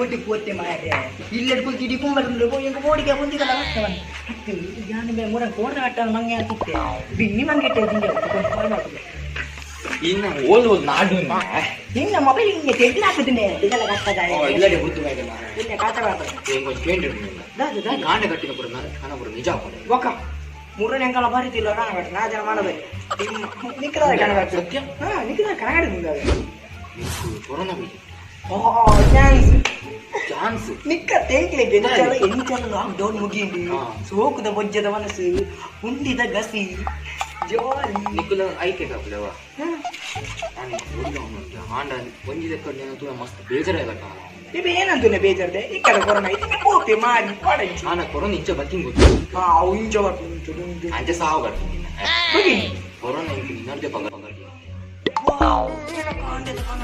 OT ಪೋತೆ ಮಾರ್ರೆ ಇಲ್ಲೆಡ್ ಕುಲ್ತಿ ಇಡೀ ಕುಂಬಳ ಎಂಕ್ ಬೋಡಿಗೆ ಒಂಜಿದಲ್ಲ ಕಷ್ಟವನ್ ಅತ್ತು ಯಾನ್ ಬೆ ಮುರನ್ ಕೋರ್ನ ಕಟ್ಟನ ಮಂಗೆ ಆತಿತ್ತೆ ಬಿನ್ನಿ ಮಂಗೆಟ್ಟೆ ಜಿಂಜ ಕಾಲ್ ಮಾಡ್ತಿದ್ದೆ. ಇನ್ನ ಓಲ್ ಓಲ್ ನಾಡು. ನಿನ್ನ ಮೊಬೈಲ್ ಹಿಂಗೆ ತೆಗ್ದು ಹಾಕುದಿನಿ ಇದೆಲ್ಲ ಕಷ್ಟದ. ಇಲ್ಲಡೆ ಗುರ್ತು ಮಾಯ್ದೆ ಮಾರ್ರೆ. ಇಲ್ಲ ಕಾಟ ಮಾಡ್ತಾರೆ. ಎಂಕೊಂಚ ಕೇಂದ್ರ. ದಾದ ದಾದ? ಕಾಂಡ ಕಟ್ಟಿನ ಪುರ ಕಾಣ ಪುರ ನಿಜ ಆಪುಂಡು. ಒಕ್ಕ ಮುರನ್ ಎಂಕಲ ಬರಿತಿಲ್ಲ ಕಾಣ ಕಟ್ಟ ನಾ ಜನ ಮಾಡಬೇಕು ನಿಕ್ಕದ ಕಣ ಕಟ್ಟು. ಸತ್ಯ? ಹಾ, ನಿಕ್ಕದ ಕಣ ಕಟ್ಟುದು. ಕೊರೋನಾ ಬೈಜಿ. ಓ ಚಾನ್ಸ್. ಚಾನ್ಸ್. ನಿಕ್ಕ ತೇಂಕ್ಲೆಗ್ ಎಂಚಲ ಎಂಚಲ ಲಾಕ್ ಡೌನ್ ಮುಗಿಂಡು. ಸೋಕುದ ಬೊಜ್ಜದ ಮನಸ್ಸು, ಉಂಡಿದ ಗಸಿ, ಜಾಲಿ. ನಿಕುಲ ಐಕೆ ಕಾಪುಲೆವ. ನಾನು ಆಂಡ ಒಂಜಿ ಲೆಕ್ಕ ತೂಯ ಮಸ್ತ್ ಬೇಜಾರಾಯಲ್ಲ ಕಾಣ. ಇವೆ ಏನಂತುನೆ ಬೇಜಾರ್ದೆ ಇಕ್ಕಡ ಕೊರೋನಾ ಇತ್ತೆ ಪೋಪೆ ಮಾರಿ ಪಾಡಂಚಿ. ಆನ ಕೊರೋನಾ ಇಂಚ ಬತ್ತಿಂಗ್ ಗೊತ್ತು. ಹಾ, ಅವು ಇಂಚ ಬರ್ಪುಂಡು ಇಂಚ ದುಂಡು. ಅಂಚ ಸಾವು ಕಟ್ತೀನಿ. ಬಗಿ. ಕೊರೋನಾ ಇಂಚ ನಿನ್ನರ್ದೆ ಪಂಗ ಪಂಗ. ವಾವ್, ಕಾಂಡದ ಕಾಣ.